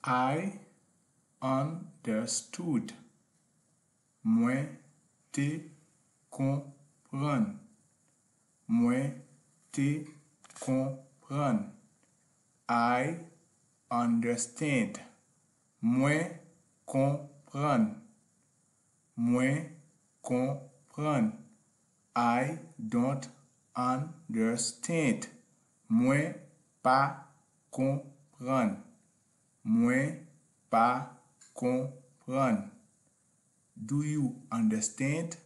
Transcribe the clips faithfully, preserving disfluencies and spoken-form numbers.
I understood. Mwen te konprann. Mwen te konprann. I understand. Mwen konprann. Mwen konprann. I don't understand. Mwen pa konprann. Mwen pa konprann. Do you understand?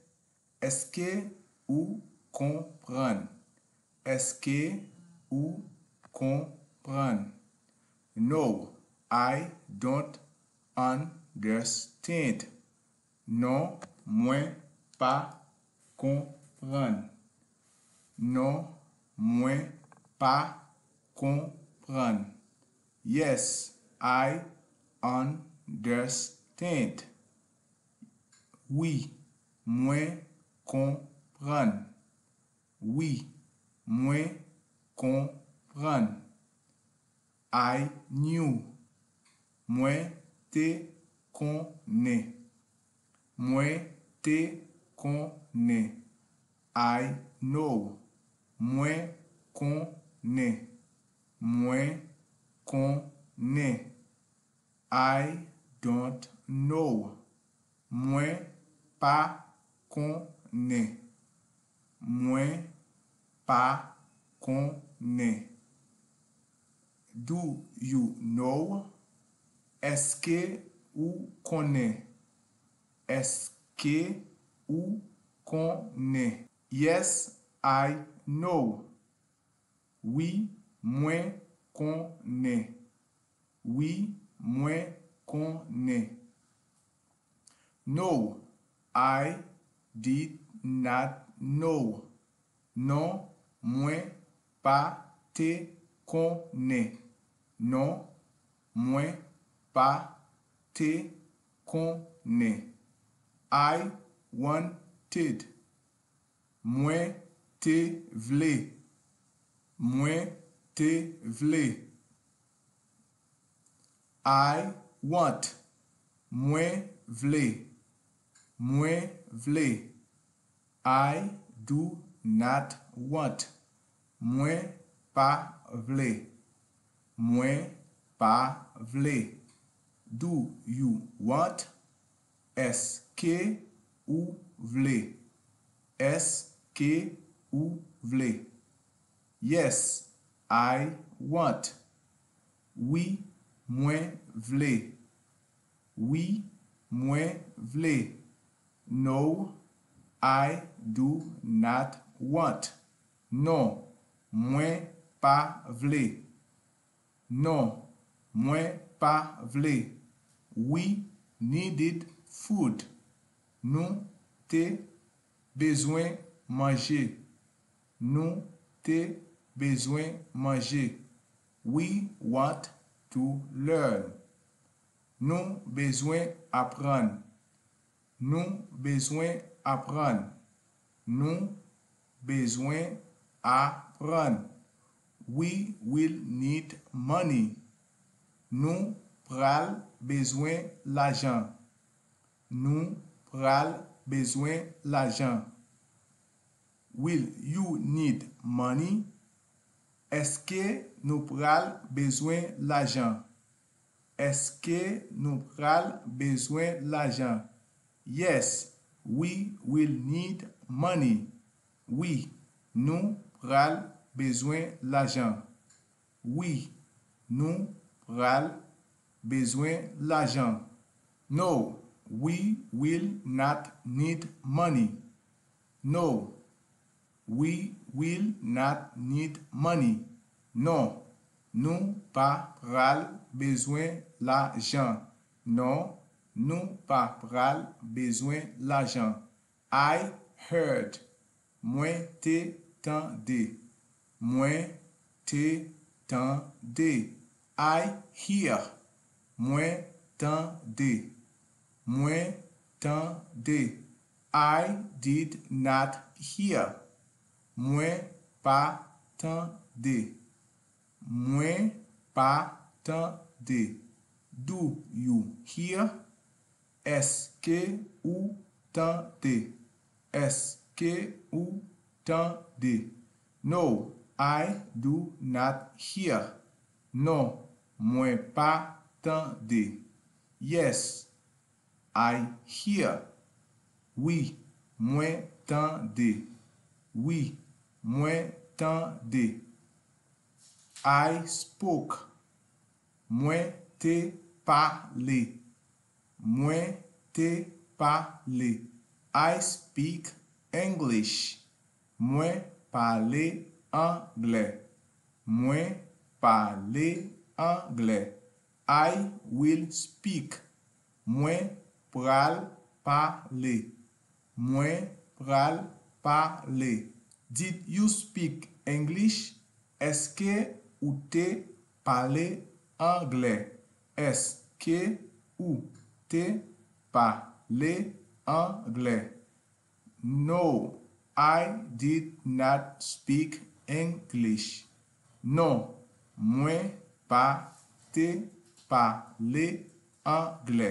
Èske ou konprann? Èske ou konprann? No, I don't understand. Non, mwen pa konprann. Non, mwen pa konprann. Yes, I understand. Wi, mwen konprann. Wi, mwen konprann. I knew. Mwen te konnen. Mwen te konnen. I know. Mwen konnen. Mwen konnen. I don't know. Mwen pa konnen. Mwen pa konnen. Do you know? Èske ou konnen? Èske ou konnen? Yes, I know. Wi, mwen konnen. Wi, mwen konnen. No, I did not know. Non, mwen pa te konnen. Non, mwen pa te konnen. I wanted. Mwen te vle. Mwen te vle. I want. Mwen vle. Mwen vle. I do not want. Mwen pa vle. Mwen pa vle. Do you want? Èske ou vle? Èske ou vle? Yes, I want. Wi, mwen vle. Wi, mwen vle. No, I do not want. Non, mwen pa vle. Non, mwen pa vle. We needed food. Nou te bezwen manje. Nou te bezwen manje. We want to learn. Nou bezwen aprann. Nou bezwen aprann. Nou bezwen aprann. We will need money. Nou pral bezwen lajan. Nou pral bezwen lajan. Will you need money? Èske nou pral bezwen lajan? Èske nou pral bezwen lajan? Yes, we will need money. Wi, nou pral bezwen lajan. Wi, nou pral bezwen lajan. No, we will not need money. No, we will not need money. Non, nou pa pral bezwen lajan. Non, nou pa pral bezwen lajan. I heard. Mwen te tande. Mwen te tande. I hear. Mwen tande. Mwen tande. I did not hear. Mwen pa tande. Mwen pa tande. Do you hear? Èske ou tande? Èske ou tande? No, I do not hear. Non, mwen pa tande. Yes, I hear. Wi, mwen tande. Wi, mwen tande. I spoke. Mwen te pale. Mwen te pale. I speak English. Mwen pale anglè. Mwen pale anglè. I will speak. Mwen pral pale. Mwen pral pale. Did you speak English? Èske ou te pale anglè? Èske ou te pale anglè? No, I did not speak English. Non, mwen pa te pale anglè.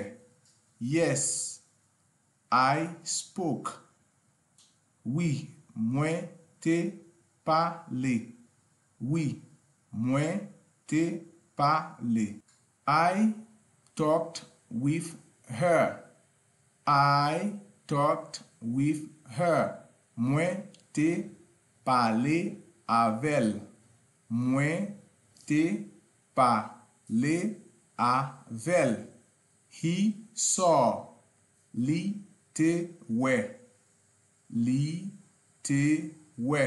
Yes, I spoke. Wi, mwen te pale. Wi, mwen te pale. I talked with her. I talked with her. Mwen te pale avè l. Mwen te pale avè l. He saw. Li te wè. Li te wè.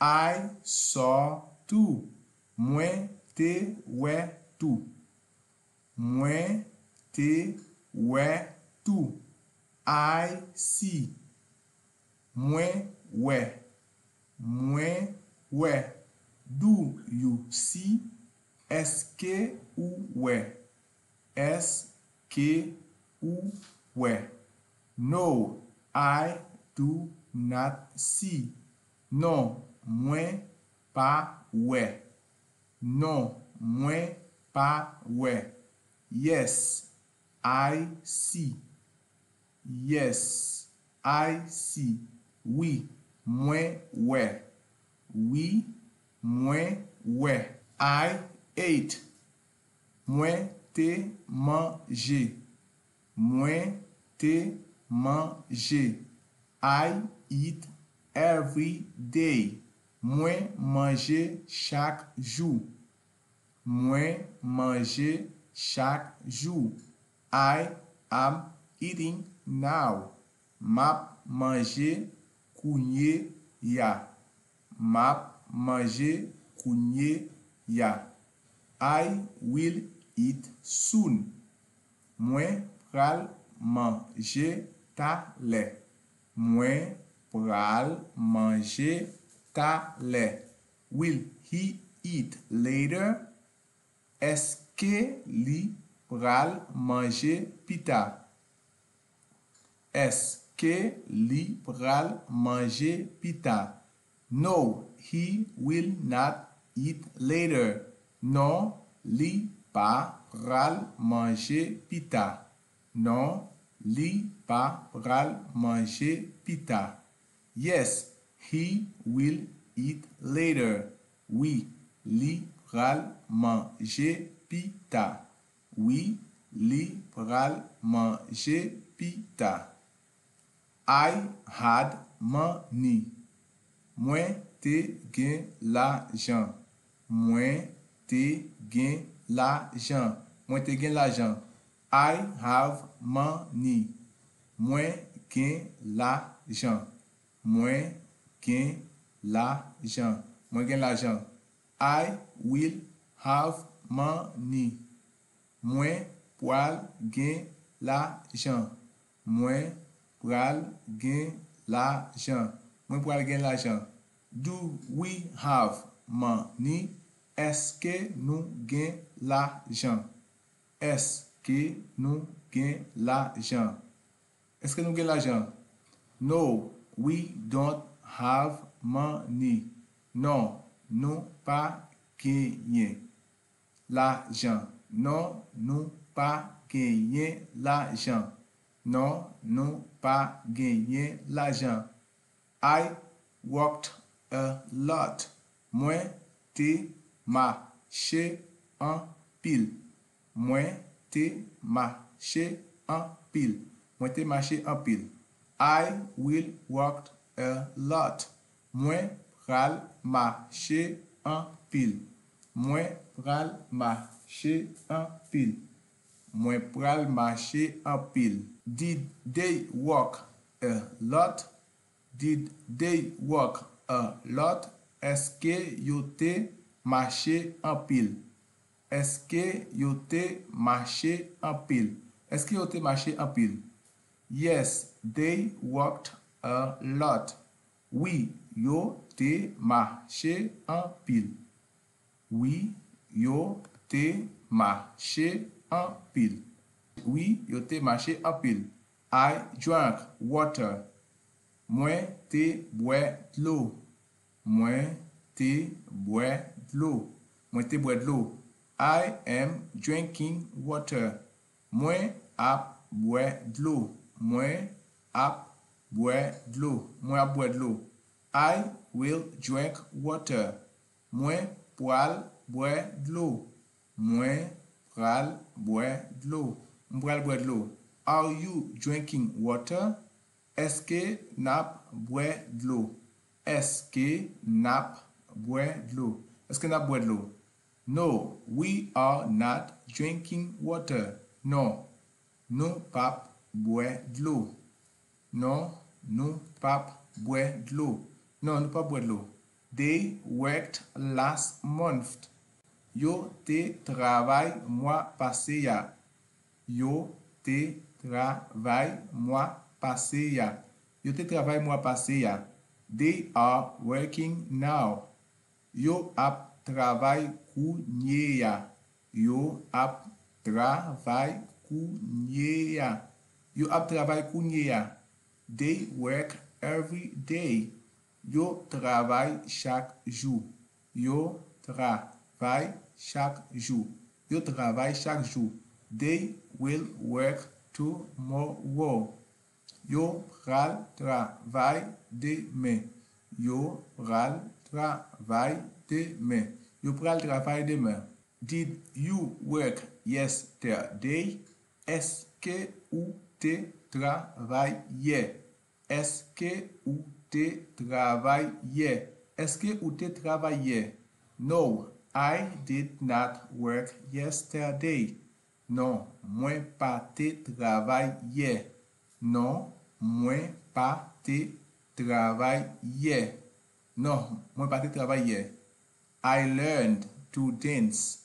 I saw too. Mwen te wè tou. Mwen te wè tou. I see. Mwen wè. Mwen wè. Do you see? Èske ou wè? Èske ou wè? No, I do not see. Non, mwen pa wè. Non, mwen pa wè. Yes, I see. Yes, I see. Wi, mwen wè. Wi, mwen wè. I ate. Mwen te manje. Mwen te manje. I eat every day. Mwen manje chak jou. Mwen manje chak jou. I am eating now. M ap manje kounye a. M ap manje kounye a. I will eat soon. Mwen pral manje talè. Mwen pral manje talè. Will he eat later? Èske li pral manje pita? Èske li pral manje pita? No, he will not eat later. Non, li pa pral manje pita. Non, li pa pral manje pita. Yes, he will eat later. Wi, li pral manje pita. Wi, li pral manje pita. I had money. Mwen te gen lajan. Mwen te gen lajan. Mwen te gen lajan. I have money. Mwen gen lajan. Mwen gen lajan. Mwen gen lajan. I will have money. Mwen pral gen lajan. Mwen pral gen lajan. Mwen pral gen lajan. Do we have money? Èske nou gen lajan? Èske nou gen lajan? Èske nou gen lajan? No, we don't have money. Non, nou pa genyen lajan. Non, nou pa genyen lajan. Non, nou pa genyen lajan. I worked a lot. Mwen te mache anpil. Mwen te mache anpil. Mwen te mache anpil. I will work a lot. Mwen pral mache anpil. Mwen pral mache anpil. Mwen pral mache anpil. Did they work a lot? Did they work a lot? Èske yo te mache anpil? Èske yo te mache anpil? Èske yo te mache anpil? Yes, they worked a lot. Wi, yo te mache anpil. Wi, yo te mache anpil. Wi, yo te mache anpil. I drank water. Mwen te bwè dlo. Mwen te bwè dlo. Mwen te bwè dlo. I am drinking water. Mwen ap bwè dlo. Mwen ap bwè dlo. Mwen ap bwè dlo. I will drink water. Mwen pral bwè dlo. Mwen pral bwè dlo. Mwen pral bwè dlo. Are you drinking water? Èske n ap bwè dlo? Èske n ap bwè dlo? Èske n ap bwè dlo? No, we are not drinking water. Non, nou p ap bwè dlo. Non, nou p ap bwè dlo. Non, nou p ap bwè dlo. They worked last month. Yo te travay mwa pase a. Yo te travay mwa pase a. Yo te travay mwa pase a. They are working now. Yo ap travay kounye a. Yo ap travay kounye a. Yo ap travay kounye a. They work every day. Yo travay chak jou. Yo travay chak jou. Yo travay chak jou. They will work tomorrow. Yo pral travay demen. Yo pral travay demen. Yo pral travay demen. Did you work yesterday? Èske ou te travay yè? Èske ou te travay yè? Èske ou te travay yè? No, I did not work yesterday. Non, mwen pa te travay yè. Non, mwen pa te travay yè. Non, mwen pa te travay yè. I learned to dance.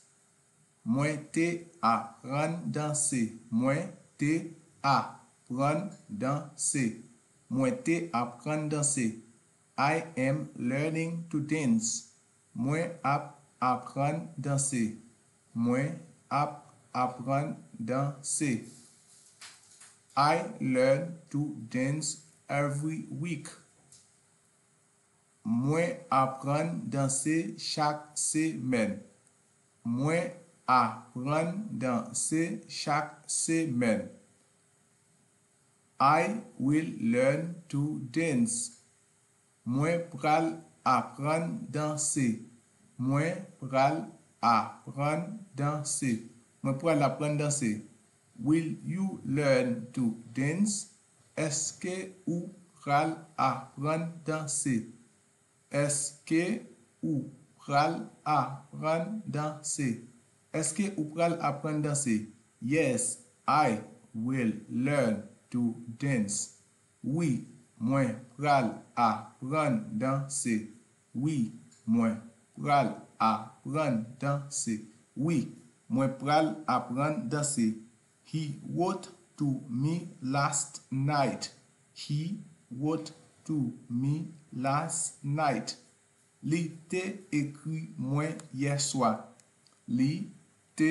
Mwen te aprann danse. Mwen te aprann danse. Mwen te aprann danse. I am learning to dance. Mwen ap aprann danse. Mwen ap aprann danse. I learn to dance every week. Mwen aprann danse chak semèn. Mwen aprann danse chak semèn. I will learn to dance. Mwen pral aprann danse. Mwen pral aprann danse. Mwen pral aprann danse. Will you learn to dance? Èske ou pral aprann danse? Èske ou pral aprann danse? Èske ou pral aprann danse? Yes, I will learn to dance. Wi, mwen pral aprann danse. Wi, mwen pral aprann danse. Wi, mwen pral aprann danse. He wrote to me last night. He wrote to me last night. Li te ekri mwen yè swa. Li te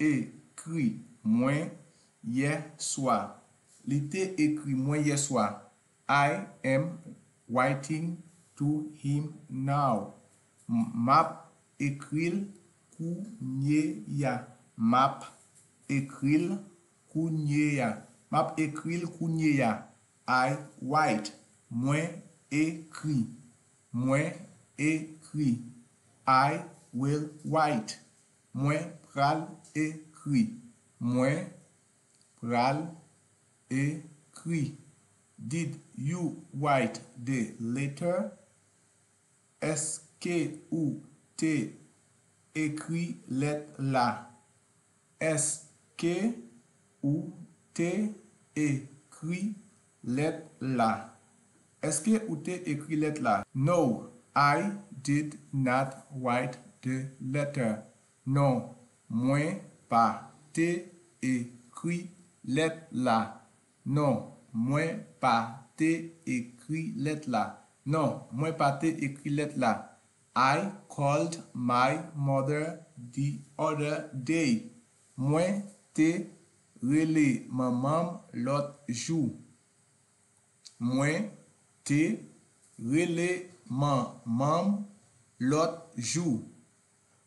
ekri mwen yè swa. Li te ekri mwen yè swa. I am writing to him now. M ap ekri l kounye a. M ap ekri l kounye a. M ap ekri l kounye a. I write. Mwen ekri. Mwen ekri. I will write. Mwen pral ekri. Mwen pral ekri. Did you write the letter? Èske ou te ekri lèt la? Èske ou te ekri lèt la? Èske ou te ekri lèt la? No, I did not write the letter. Non, mwen pa te ekri lèt la. Non, mwen pa te ekri lèt la. Non, mwen pa te ekri lèt la. I called my mother the other day. Mwen te rele manman m lòt jou. Mwen te rele manman m lòt jou.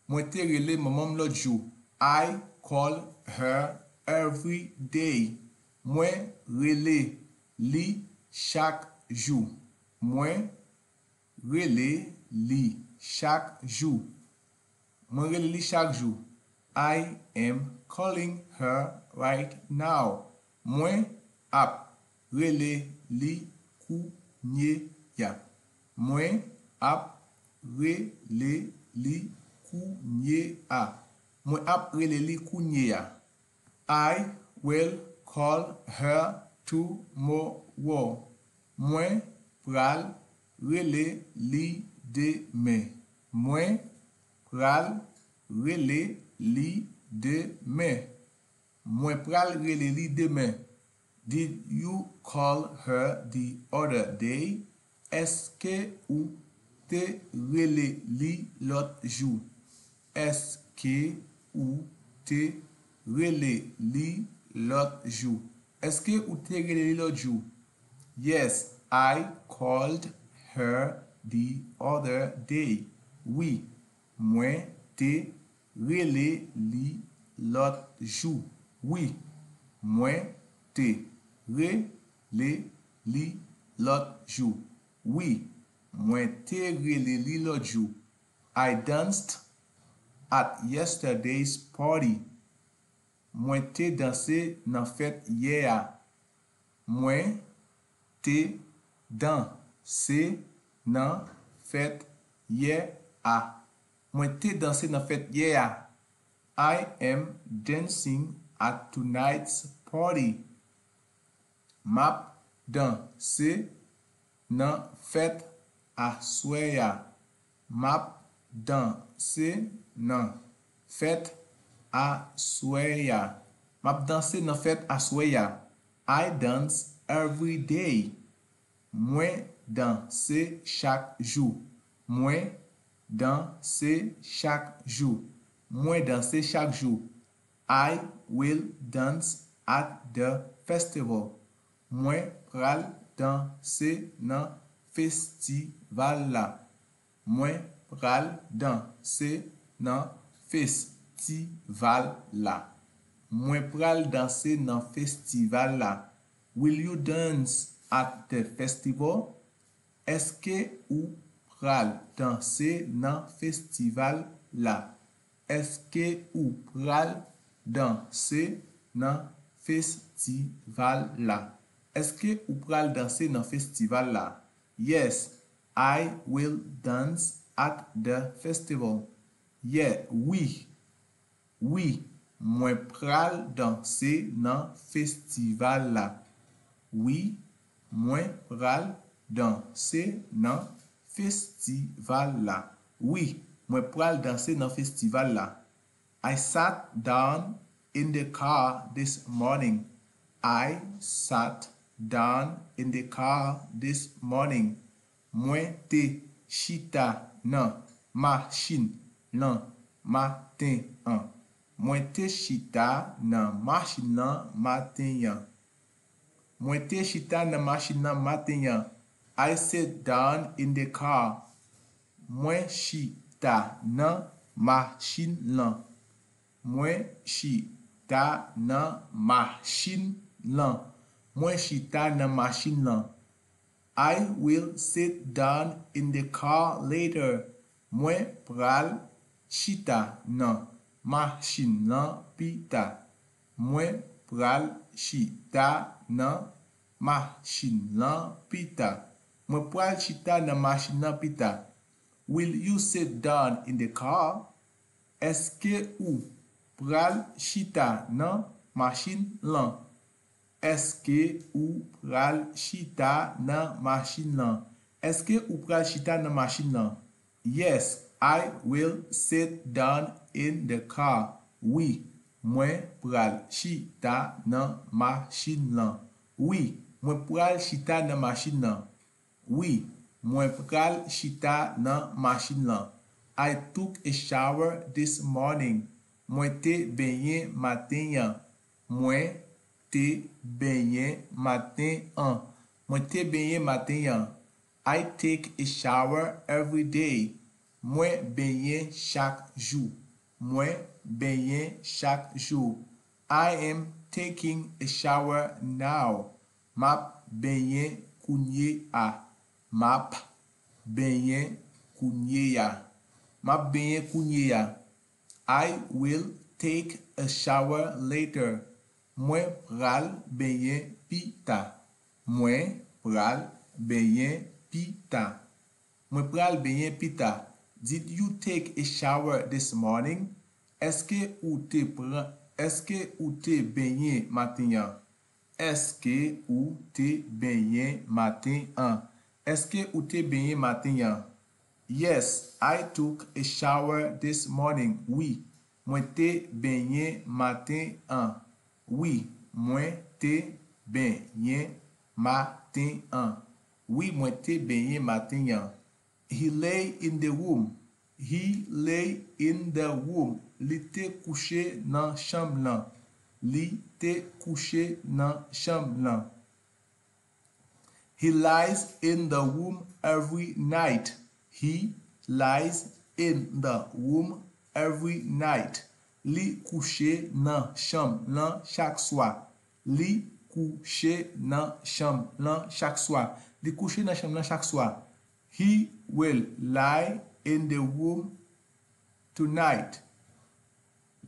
Mwen te rele manman m lòt jou. I call her every day. Mwen rele li chak jou. Mwen rele li chak jou. Mwen rele li chak jou. I am calling her right now. Mwen ap rele li kounye a. Mwen ap rele li kounye a. Mwen ap rele li kounye a. I will call her tomorrow. Mwen pral rele li demen. Mwen pral rele li demen. Mwen pral rele li demen. Did you call her the other day? Èske ou te rele li lòt jou? Èske ou te rele li lòt jou? Èske ou te rele li lòt jou? Yes, I called her the other day. Wi, mwen te rele li lòt jou. Wi, mwen te rele li lòt jou. Wi, mwen te rele li lòt jou. I danced at yesterday's party. Mwen te danse nan fèt yè a. Mwen te danse nan fèt yè a. Mwen te danse nan fèt yè a. I am dancing at tonight's party. M ap danse nan fèt aswè a. M ap danse nan fèt aswè a. M ap danse nan fèt aswè a. I dance every day. Mwen danse chak jou. Mwen danse chak jou. Mwen danse chak jou. I will dance at the festival. Mwen pral danse nan festival la. Mwen pral danse nan festival la. Mwen pral danse nan festival la. Will you dance at the festival? Èske ou pral danse nan festival la? Èske ou pral danse nan festival la? Èske ou pral danse nan festival la? Yes, I will dance at the festival. Yeah, wi. Wi, mwen pral danse nan festival la. Wi, mwen pral danse nan festival la. Wi, mwen pral danse nan festival la. I sat down in the car this morning. I sat down in the car this morning. Mwen te chita nan machin lan maten an. Mwen te chita nan machin lan maten an. Mwen te chita nan machin lan maten an. I sat down in the car. Mwen chita nan machin lan. Mwen chita ta nan machin lan. Mwen chita nan machin lan. I will sit down in the car later. Mwen pral chita nan machin lan pita. Mwen pral chita nan machin lan pita. Mwen pral chita nan machin lan pita. Will you sit down in the car? Èske ou pral chita nan machin lan? Èske ou pral chita nan machin lan? Èske ou pral chita nan machin lan? Yes, I will sit down in the car. Wi, mwen pral chita nan machin lan. Wi, mwen pral chita nan machin lan. Wi, mwen pral chita nan machin lan. I took a shower this morning. Mwen te benyen maten an. Mwen te benyen maten an. Mwen te benyen maten an. I take a shower every day. Mwen benyen chak jou. Mwen benyen chak jou. I am taking a shower now. M ap benyen kounye a. M ap benyen kounye a. M ap benyen kounye a. I will take a shower later. Mwen pral benyen pita. Mwen pral benyen pita. Mwen pral benyen pita. Did you take a shower this morning? Èske ou te pran, èske ou te benyen maten an? Èske ou te benyen maten an? Èske ou te benyen maten an? Yes, I took a shower this morning. Wi, mwen te benyen maten an. Wi, mwen te benyen maten an. Wi, mwen te benyen maten an. He lay in the room. He lay in the room. Li te kouche nan chanm lan. Li te kouche nan chanm lan. He lies in the room every night. He lies in the room every night. Li kouche nan chanm lan chak swa. Li kouche nan chanm lan chak swa. Li kouche nan chanm lan chak swa. He will lie in the room tonight.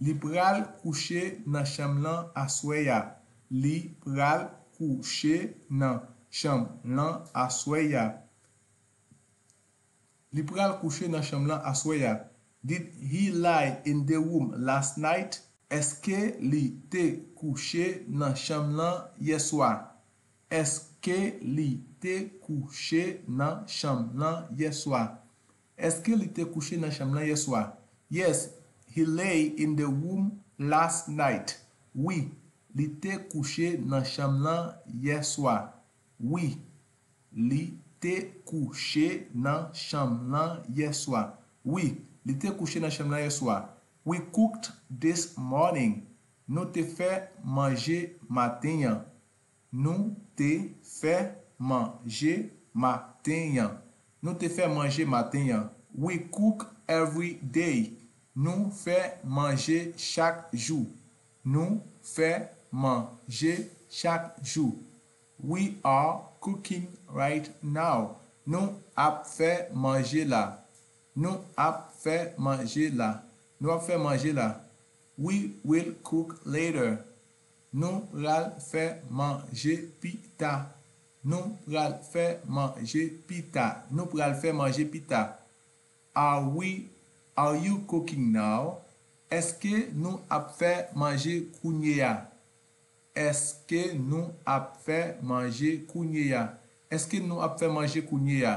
Li pral kouche nan chanm lan aswè a. Li pral kouche nan chanm lan aswè a. Li pral kouche nan chanm lan aswè a. Did he lie in the room last night? Èske li te kouche nan chanm lan yè swa? Èske li te kouche nan chanm lan yè swa? Èske li te kouche nan chanm lan yè swa? Yes, he lay in the room last night. Wi, li te kouche nan chanm lan yè swa. Wi, li te kouche nan chanm lan yè swa. Wi, li te kouche nan chanm lan yè swa. We cooked this morning. Nou te fè manje maten an. Nou te fè manje maten an. Nou te fè manje maten an. We cook every day. Nou fè manje chak jou. Nou fè manje chak jou. We are cooking right now. Nou ap fè manje la. Nou ap fè manje la. Nou ap fè manje la. We will cook later. Nou pral fè manje pita. Nou pral fè manje pita. Nou pral fè manje pita. Are we, are you cooking now? Èske nou ap fè manje kounye a? Èske nou ap fè manje kounye a? Èske nou ap fè manje kounye a?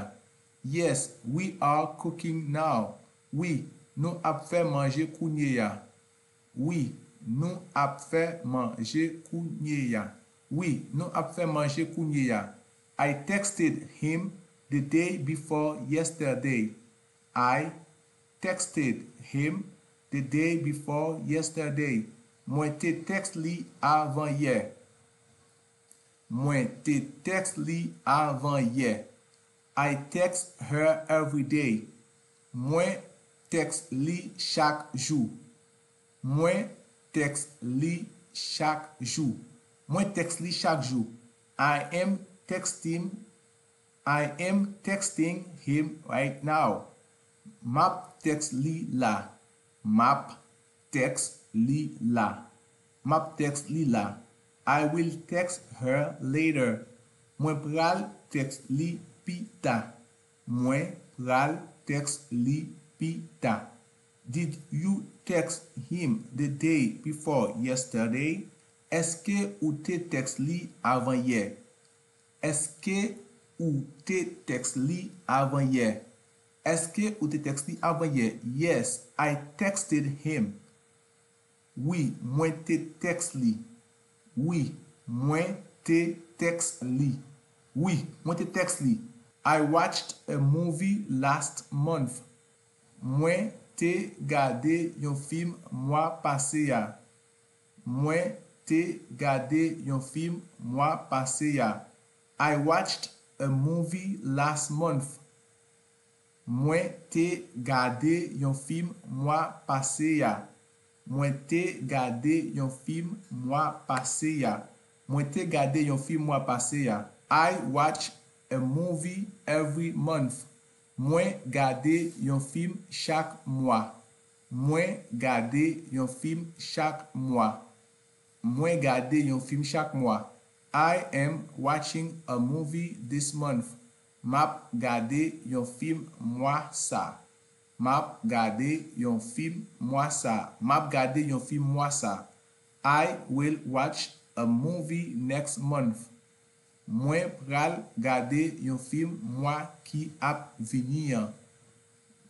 Yes, we are cooking now. Wi, nou ap fè manje kounye a. Wi, nou ap fè manje kounye a. Wi, nou ap fè manje kounye a. I texted him the day before yesterday. I texted him the day before yesterday. Mwen te tèks li avan yè. Mwen te tèks li avan yè. I text her every day. Mwen tèks li chak jou. Mwen tèks li chak jou. Mwen tèks li chak jou. I am texting I am texting him right now. M ap tèks li la. M ap tèks li la. M ap tèks li la. I will text her later. Mwen pral tèks li pita. Mwen pral tèks li pita. Did you text him the day before yesterday? Èske ou te tèks li avan yè? Èske ou te tèks li avan yè? Èske ou te tèks li avan yè? Yes, I texted him. Wi, mwen te tèks li. Wi, mwen te tèks li. Wi, mwen te tèks li. I watched a movie last month. Mwen te gade yon fim mwa pase a. Mwen te gade yon fim mwa pase a. I watched a movie last month. Mwen te gade yon fim mwa pase a. Mwen te gade yon fim mwa pase a. Mwen te gade yon fim mwa pase a. I watch a movie every month. Mwen gade yon fim chak mwa. Mwen gade yon fim chak mwa. Mwen gade yon fim chak mwa. I am watching a movie this month. M ap gade yon fim mwa sa. M ap gade yon fim mwa sa. M ap gade yon fim mwa sa. I will watch a movie next month. Mwen pral gade yon fim mwa ki ap vini an.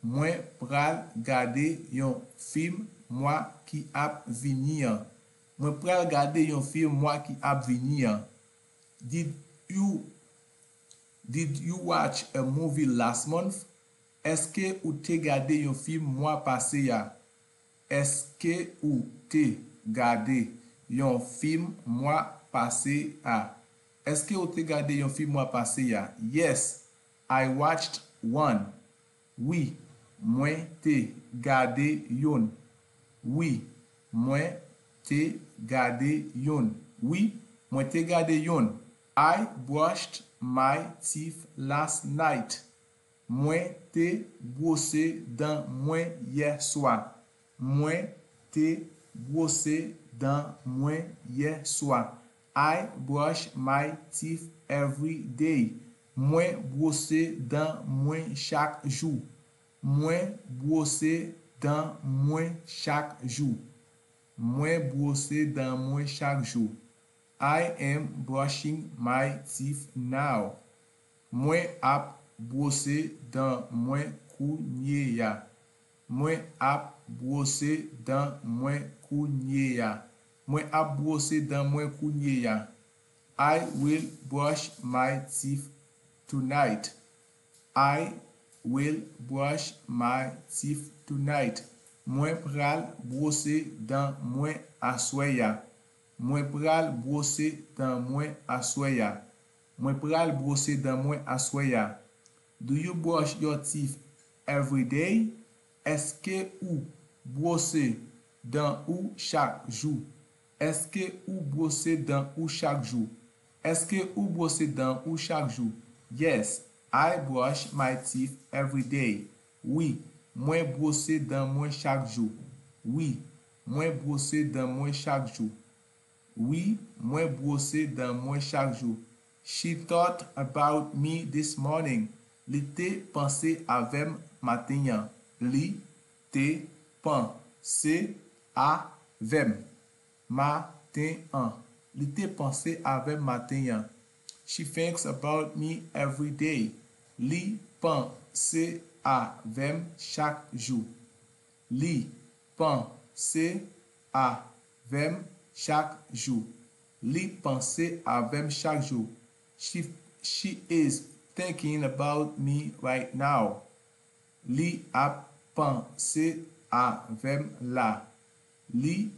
Mwen pral gade yon fim mwa ki ap vini an. Mwen pral gade yon fim mwa ki ap vini an. Did you did you watch a movie last month? Èske ou te gade yon fim mwa pase a? Èske ou te gade yon fim mwa pase a? Èske ou te gade yon fim mwa pase a? Yes, I watched one. Wi, mwen te gade youn. Wi, mwen te gade youn. Wi, mwen te gade youn. I brushed my teeth last night. Mwen te bwose dan mwen yè swa. Mwen te bwose dan mwen yè swa. I brush my teeth every day. Mwen bwose dan mwen chak jou. Mwen bwose dan mwen chak jou. Mwen bwose dan mwen chak jou. I am brushing my teeth now. Mwen ap bwose dan mwen kounye a. Mwen ap bwose dan mwen kounye a. Mwen ap bwose dan mwen kounye a. I will brush my teeth tonight. I will brush my teeth tonight. Mwen pral bwose dan mwen aswè a. Mwen pral bwose dan mwen aswè a. Mwen pral bwose dan mwen aswè a. Do you brush your teeth every day? Èske ou bwose dan ou chak jou? Èske ou bwose dan ou chak jou? Èske ou bwose dan ou chak jou? Yes, I brush my teeth every day. Wi, mwen bwose dan mwen chak jou. Wi, mwen bwose dan mwen chak jou. Wi, mwen bwose dan mwen chak jou. She thought about me this morning. Li te panse avè m maten an. Li te panse avè m maten an. Li te panse avè m maten an. She thinks about me every day. Li panse avè m chak jou. Li panse avè m chak jou. Li panse avè m chak jou. She, she is thinking about me right now. Li ap panse avè m la. Li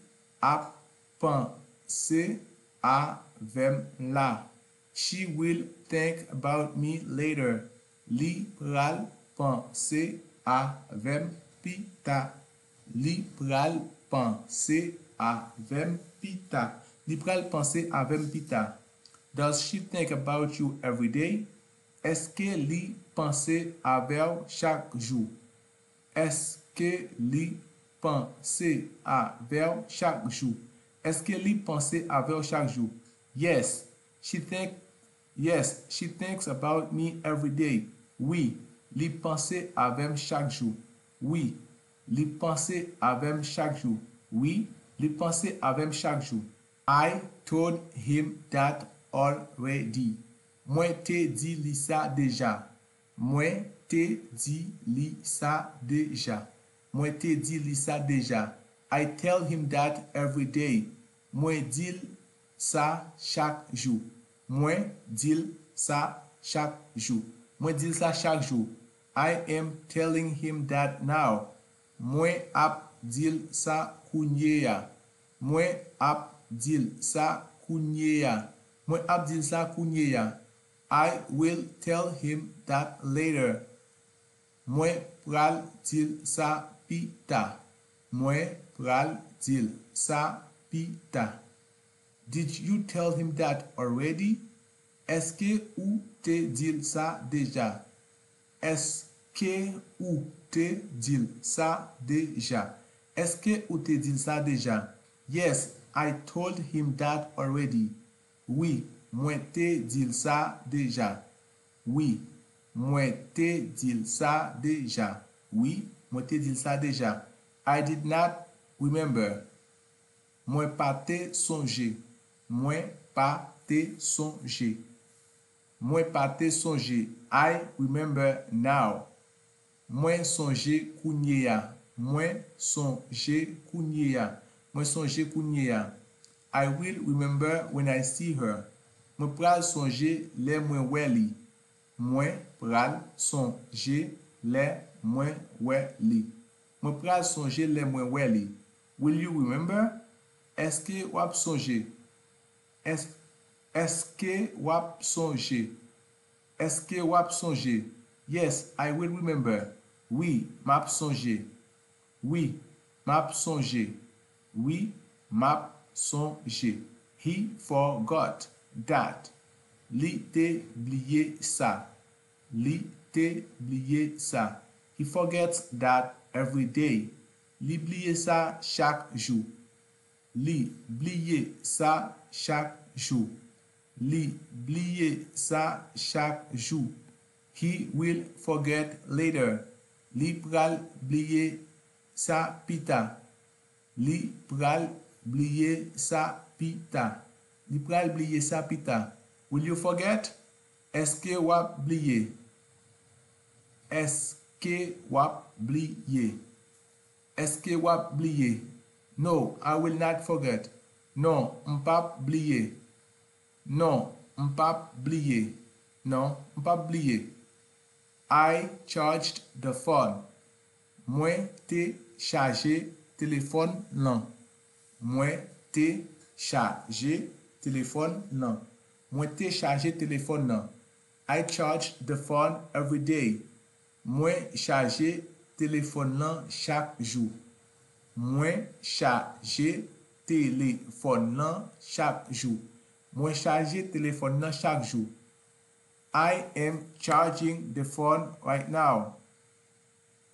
ap panse avè m la. She will think about me later. Li pral panse avè m pita. Li pral panse avè m pita. Li pral panse avè m pita. Does she think about you every day? Èske li panse avè w chak jou? Èske li panse avè w chak jou? Èske li panse avè w chak jou? Yes, she think Yes, she thinks about me every day. Wi, li panse avè m chak jou. Wi, li panse avè m chak jou. Wi, li panse avè m chak jou. I told him that already. Mwen te di li sa deja. Mwen te di li sa deja. Mwen te di li sa deja. I tell him that every day. Mwen di l sa chak jou. Mwen di l sa chak jou. Mwen di l sa chak jou. I am telling him that now. Mwen ap di l sa kounye a. Mwen ap di l sa kounye a. Mwen ap di l sa kounye a. I will tell him that later. Mwen pral di l sa pita. Mwen pral di l sa pita. Did you tell him that already? Èske ou te di l sa deja? Èske ou te di l sa deja? Èske ou te di l sa deja? Yes, I told him that already. Wi, mwen te di l sa deja. Wi, mwen te di l sa deja. Wi, mwen te di l sa deja. I did not remember. Mwen pa te sonje. Mwen pa te sonje. Mwen pa te sonje. I remember now. Mwen sonje kounye a. Mwen sonje kounye a. Mwen sonje kounye a. I will remember when I see her. Mwen pral sonje lè mwen wè li. Mwen pral sonje lè mwen wè li. Mwen pral sonje lè mwen wè li. Will you remember? Èske w ap sonje? Èske w ap sonje? Èske w ap sonje? Yes, I will remember. Wi, m ap sonje. Wi, m ap sonje. Wi, m ap sonje. He forgot that. Li te bliye sa. Li te bliye sa. He forgets that every day. Li bliye sa chak jou. Li bliye sa chak jou. Li bliye sa chak jou. He will forget later. Li pral bliye sa pita. Li pral bliye sa pita. Li pral bliye sa pita. Will you forget? Èske w ap bliye? Èske w ap bliye? Èske w ap bliye? No, I will not forget. Non, m p ap bliye. Non, m p ap bliye. Non, m p ap bliye. I charged the phone. Mwen te chaje telefòn lan. Mwen te chaje telefòn lan. Mwen te chaje telefòn lan. I charge the phone every day. Mwen chaje telefòn lan chak jou. Mwen chaje telefòn lan chak jou. Mwen chaje telefòn lan chak jou. I am charging the phone right now.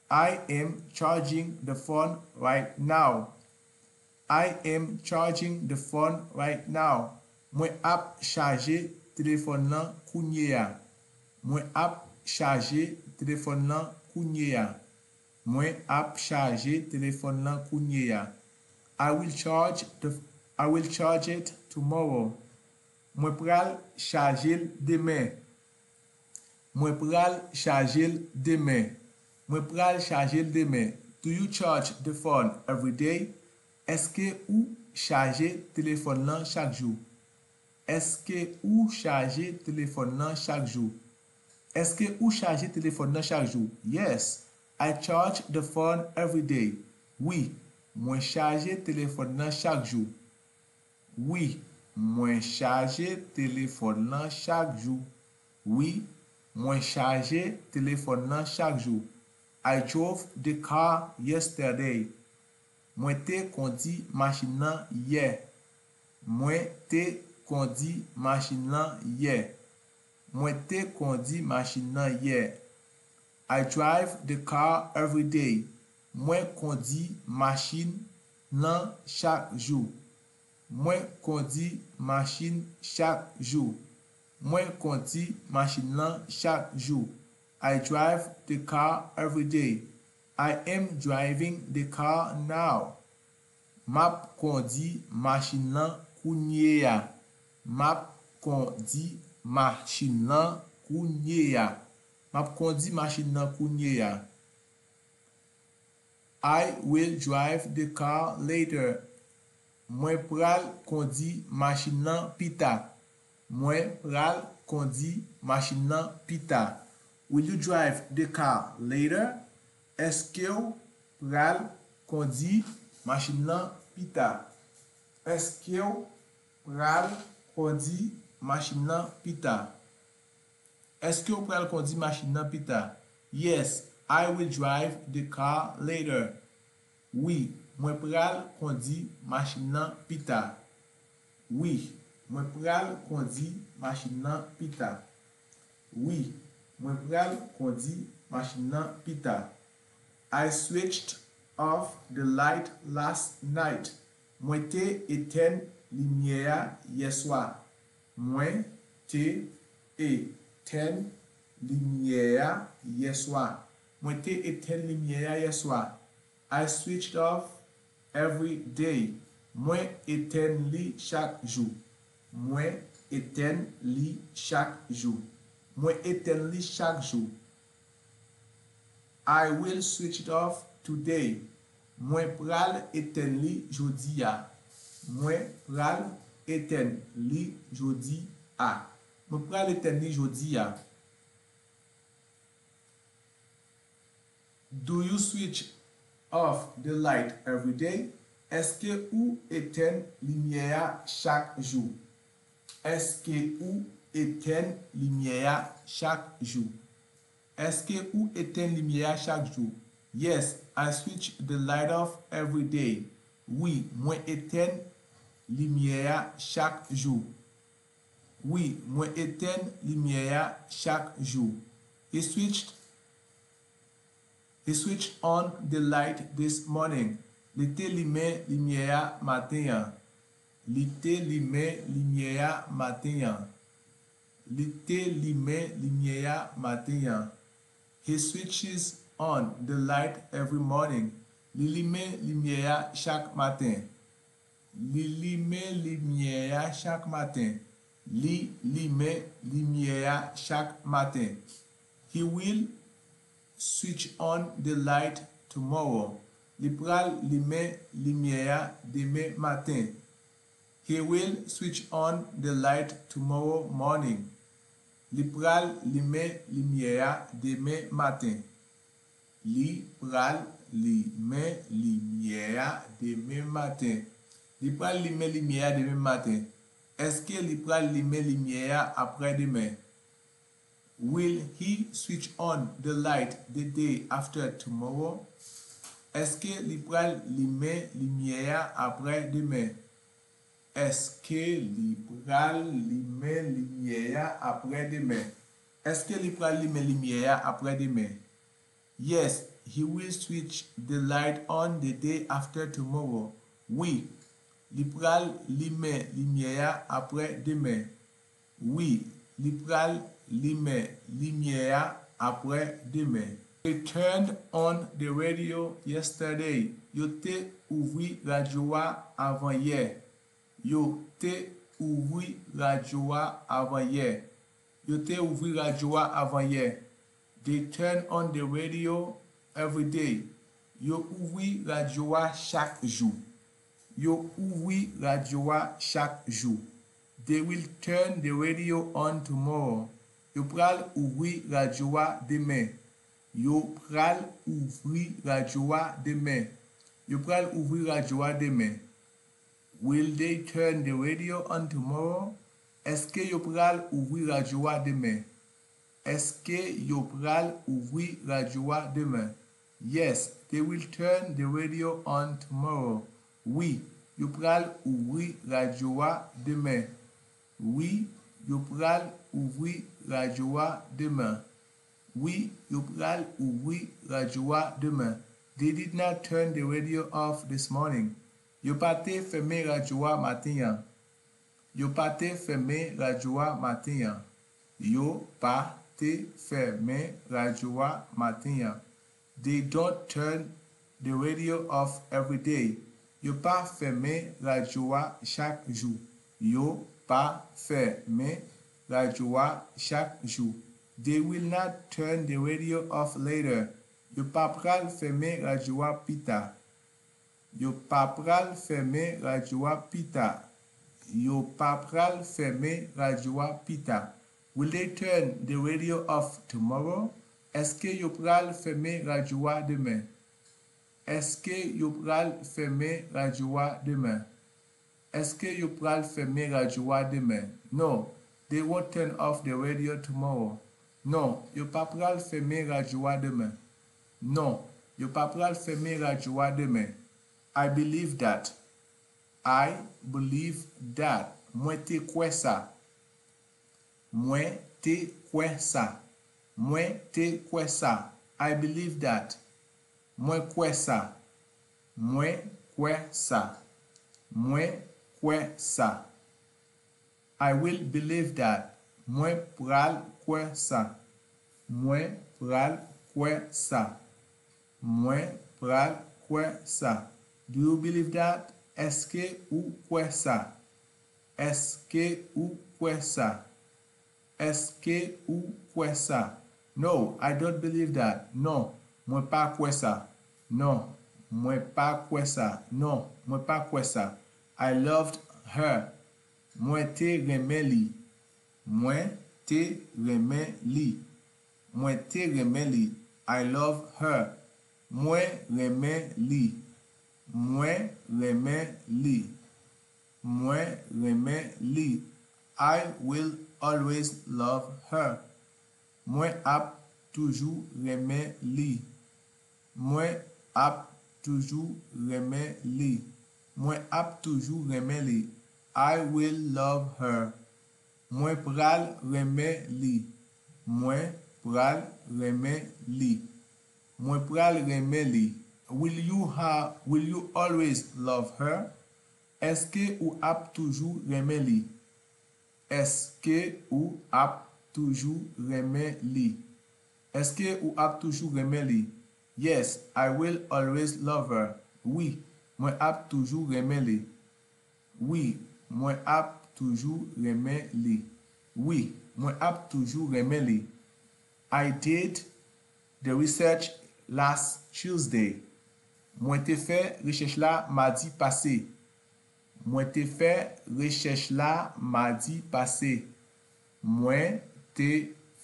I am charging the phone right now. I am charging the phone right now. Mwen ap chaje telefòn lan kounye a. Mwen ap chaje telefòn lan kounye a. Mwen ap chaje telefòn lan kounye a. I will charge the I will charge it tomorrow. Mwen pral chaje l demen. Mwen pral chaje l demen. Mwen pral chaje l demen. Do you charge the phone every day? Èske ou chaje telefòn lan chak jou? Èske ou chaje telefòn lan chak jou? Èske ou chaje telefòn nan chak jou? Yes, I charge the phone every day. Wi, mwen chaje telefòn nan chak jou. Wi, mwen chaje telefòn nan chak jou. Wi, mwen chaje telefòn nan chak jou. I drove the car yesterday. Mwen te kondi machin nan yè. Mwen te kondi machin nan yè. Mwen te kondi machin nan yè. I drive the car every day. Mwen kondi machin nan chak jou. Mwen kondi machin chak jou. Mwen kondi machin nan chak jou. I drive the car every day. I am driving the car now. M ap kondi machin nan kounye a. M ap kondi machin nan kounye a. M ap kondi machin nan kounye a. I will drive the car later. Mwen pral kondi machin nan pita. Mwen pral kondi machin nan pita. Will you drive the car later? Èske w pral kondi machin nan pita? Èske w pral kondi machin nan pita? Èske w pral kondi machin nan pita? Yes, I will drive the car later. Wi, mwen pral kondi machin nan pita. Wi, mwen pral kondi machin nan pita. Wi, mwen pral kondi machin nan pita. I switched off the light last night. Mwen te etèn limyè a yè swa. Mwen te etèn limyè a yè swa. Mwen te etèn limyè a yè swa. I switched off every day. Mwen etèn li chak jou. Mwen etèn li chak jou. Mwen etèn li chak jou. I will switch it off today. Mwen pral etèn li jodi a. Mwen pral etèn li jodi a. Mwen pral etèn li jodi a. Do you switch off the light every day? Èske ou etèn limyè a chak jou? Èske ou etèn limyè a chak jou? Èske ou etèn limyè a chak jou? Yes, I switch the light off every day. Wi, mwen etèn limyè a chak jou. Wi, mwen etèn limyè a chak jou. He switched He switched on the light this morning. Li te limen limyè a maten an. Li te limen limyè a maten an. Li te limen limyè a maten an. He switches on the light every morning. Li limen limyè a chak maten. Li limen limyè a chak maten. Li limen limyè a chak maten. He will switch on the light tomorrow. Li pral limen limyè a demen maten. He will switch on the light tomorrow morning. Li pral limen limyè a demen maten. Li pral limen limyè a demen maten. Li pral limen limyè a demen maten. Èske li pral limen limyè a aprè demen? Will he switch on the light the day after tomorrow? Èske li pral limen limyè a aprè demen? Èske li pral limen limyè a aprè demen? Èske li pral limen limyè a aprè demen? Yes, he will switch the light on the day after tomorrow. Wi, li pral limen limyè a aprè demen. Wi, li pral limen limyè a aprè demen. They turned on the radio yesterday. Yo te ouvri radyo a avan yè. Yo te ouvri radyo a avan yè. Yo te ouvri radyo a avan yè. They turn on the radio every day. Yo ouvri radyo a chak jou. Yo ouvri radyo a chak jou. They will turn the radio on tomorrow. Yo pral ouvri radyo a demen. Yo pral ouvri radyo a demen. Yo pral ouvri radyo a demen. Will they turn the radio on tomorrow? Èske yo pral ouvri radyo a demen? Èske yo pral ouvri radyo a demen? Yes, they will turn the radio on tomorrow. Wi, yo pral ouvri radyo a demen. Wi, yo pral ouvri radyo a demen. Wi, yo pral ouvri radyo a demen. They did not turn the radio off this morning. Yo pa te fèmen radyo a maten an. Yo pa te fèmen radyo a maten an. Yo pa te fèmen radyo a maten an. They don't turn the radio off every day. Yo pa fèmen radyo a chak jou. Yo pa fèmen radyo a chak jou. They will not turn the radio off later. Yo pa pral fèmen radyo a pita. Yo pa pral fèmen radyo a pita. Yo pa pral fèmen radyo a pita. Will they turn the radio off tomorrow? Èske yo pral fèmen radyo a demen? Èske yo pral fèmen radyo a demen? Èske yo pral fèmen radyo a demen? No, they won't turn off the radio tomorrow. Non, yo pa pral fèmen radyo a demen. Non, yo pa pral fèmen radyo a demen. I believe that. I believe that. Mwen te kwè sa. Mwen te kwè sa. Mwen te kwè sa. I believe that. Mwen kwè sa. Mwen kwè sa. Mwen kwè sa. I will believe that. Mwen pral kwè sa. Mwen pral kwè sa. Mwen pral kwè sa. Do you believe that? Èske ou kwè sa? Èske ou kwè sa? Èske ou kwè sa? No, I don't believe that. Non, mwen pa kwè sa. Non, mwen pa kwè sa. Non, mwen pa kwè sa. I loved her. Mwen te renmen li. Mwen te renmen li. Mwen te renmen li. I love her. Mwen renmen li. Mwen renmen li. Mwen renmen li. I will always love her. Mwen ap toujou renmen li. Mwen ap toujou renmen li. Mwen ap toujou renmen li. I will love her. Mwen pral renmen li. Mwen pral renmen li. Mwen pral renmen li. Will you ha, will you always love her? Èske ou ap toujou renmen li? Èske ou ap toujou renmen li? Èske ou ap toujou renmen li? Yes, I will always love her. Wi, mwen ap toujou renmen li. Wi, mwen ap toujou renmen li. Wi, mwen ap toujou renmen li. I did the research last Tuesday. Mwen te fè rechèch la madi pase. Mwen te fè rechèch la madi pase. Mwen te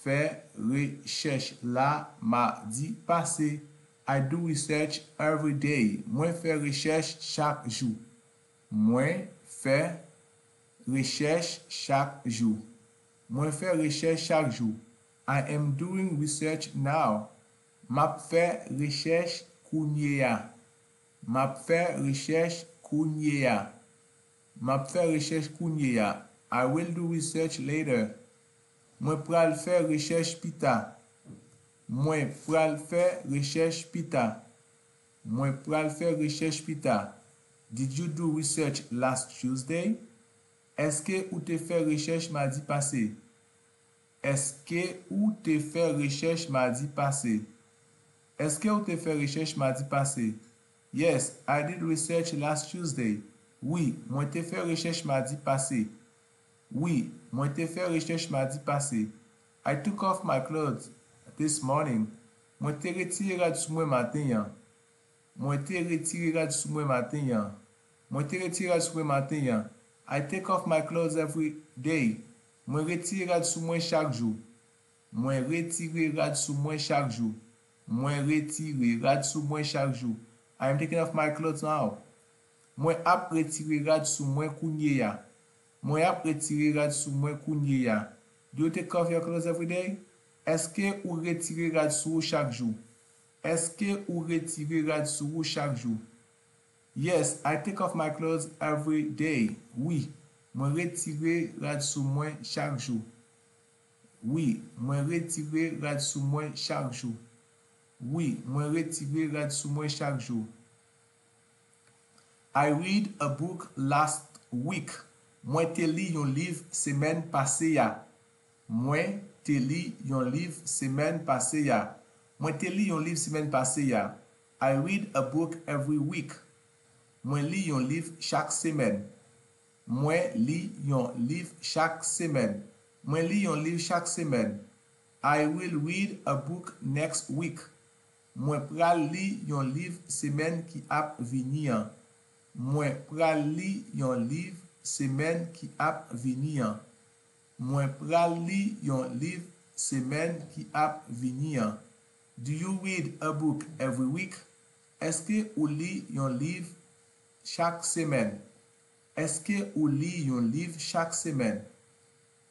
fè rechèch la madi pase. I do research every day. Mwen fè rechèch chak jou. Mwen fè rechèch chak jou. Mwen fè rechèch chak jou. I am doing research now. M ap fè rechèch kounye a. M ap fè rechèch kounye a. M ap fè rechèch kounye a. I will do research later. Mwen pral fè rechèch pita. Mwen pral fè rechèch pita. Mwen pral fè rechèch pita. Did you do research last Tuesday? Èske ou te fè rechèch madi pase? Èske ou te fè rechèch madi pase? Èske ou te fè rechèch madi pase? Yes, I did research last Tuesday. Wi, mwen te fè rechèch madi pase. Wi, mwen te fè rechèch madi pase. I took off my clothes this morning. Mwen te retire rad sou mwen maten an. Mwen te retire rad sou mwen maten an. Mwen te retire rad sou mwen maten an. I take off my clothes every day. Mwen retire rad sou mwen chak jou. Mwen retire rad sou mwen chak jou. Mwen retire rad sou mwen chak jou. I am taking off my clothes now. Mwen ap retire rad sou mwen kounye a. Mwen ap retire rad sou mwen kounye a. Do you take off your clothes every day? Èske ou retire rad sou ou chak jou? Èske ou retire rad sou ou chak jou? Yes, I take off my clothes every day. Wi, mwen retire rad sou mwen chak jou. Wi, mwen retire rad sou mwen chak jou. Wi, mwen retire rad sou mwen chak jou. I read a book last week. Mwen te li yon liv semèn pase a. Mwen te li yon liv semèn pase a. Mwen te li yon liv semèn pase a. I read a book every week. Mwen li yon liv chak semèn. Mwen li yon liv chak semèn. Mwen li yon liv chak semèn. I will read a book next week. Mwen pral li yon liv semèn ki ap vini an. Mwen pral li yon liv semèn ki ap vini an. Mwen pral li yon liv semèn ki ap vini an. Do you read a book every week? Èske ou li yon liv chak semèn? Èske ou li yon liv chak semèn?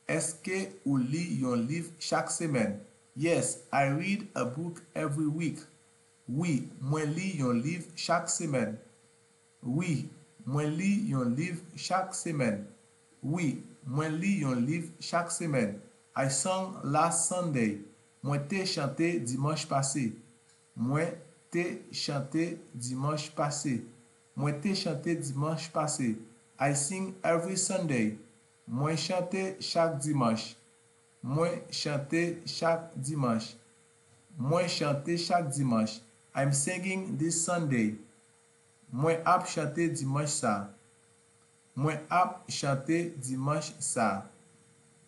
Èske ou li yon liv chak semèn? Yes, I read a book every week. Wi, mwen li yon liv chak semèn. Wi, mwen li yon liv chak semèn. Wi, mwen li yon liv chak semèn. I sang last Sunday. Mwen te chante dimanch pase. Mwen te chante dimanch pase. Mwen te chante dimanch pase. I sing every Sunday. Mwen chante chak dimanch. Mwen chante chak dimanch. Mwen chante chak dimanch. I'm singing this Sunday. Mwen ap chante dimanch sa. Mwen ap chante dimanch sa.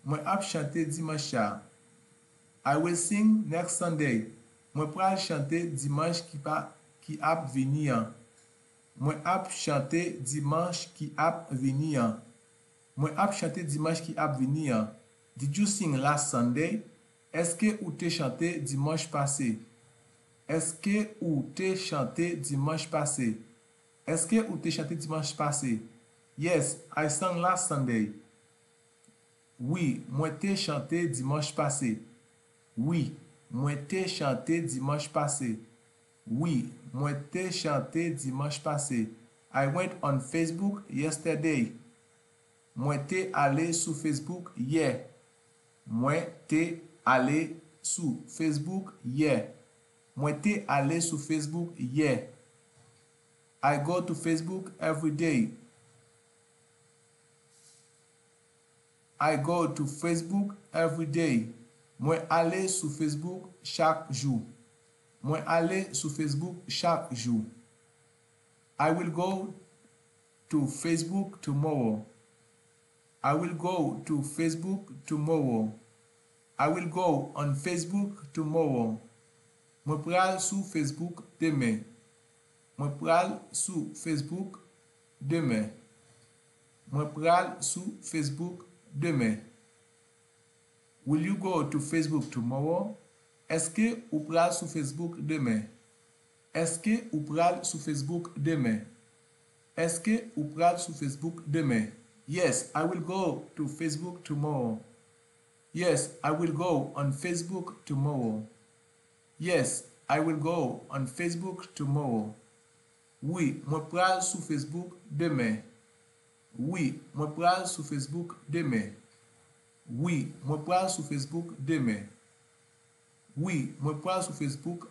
Mwen ap chante dimanch sa. I will sing next Sunday. Mwen pral chante dimanch ki pa ki ap vini an. Mwen ap chante dimanch ki ap vini an. Mwen ap chante dimanch ki ap vini an. Did you sing last Sunday? Èske ou te chante dimanch pase? Èske ou te chante dimanch pase? Èske ou te chante dimanch pase? Yes, I sang last Sunday. Wi, mwen te chante dimanch pase. Wi, mwen te chante dimanch pase. Wi, mwen te chante dimanch pase. I went on Facebook yesterday. Mwen te ale sou Facebook yè. Mwen te ale sou Facebook yè. Mwen te ale sou Facebook yè. I go to Facebook every day. I go to Facebook every day. Mwen ale sou Facebook chak jou. Mwen ale sou Facebook chak jou. I will go to Facebook tomorrow. I will go to Facebook tomorrow. I will go on Facebook tomorrow. Mwen pral sou Facebook demen. Mwen pral sou Facebook demen. Mwen pral sou Facebook demen. Will you go to Facebook tomorrow? Èske ou pral sou Facebook demen? Èske ou pral sou Facebook demen? Èske ou pral sou Facebook demen? Yes, I will go to Facebook tomorrow. Yes, I will go on Facebook tomorrow. Yes, I will go on Facebook tomorrow. Wi, mwen pral sou Facebook demen. Wi, mwen pral sou Facebook demen. Wi, mwen pral sou Facebook demen. Wi, mwen pral sou Facebook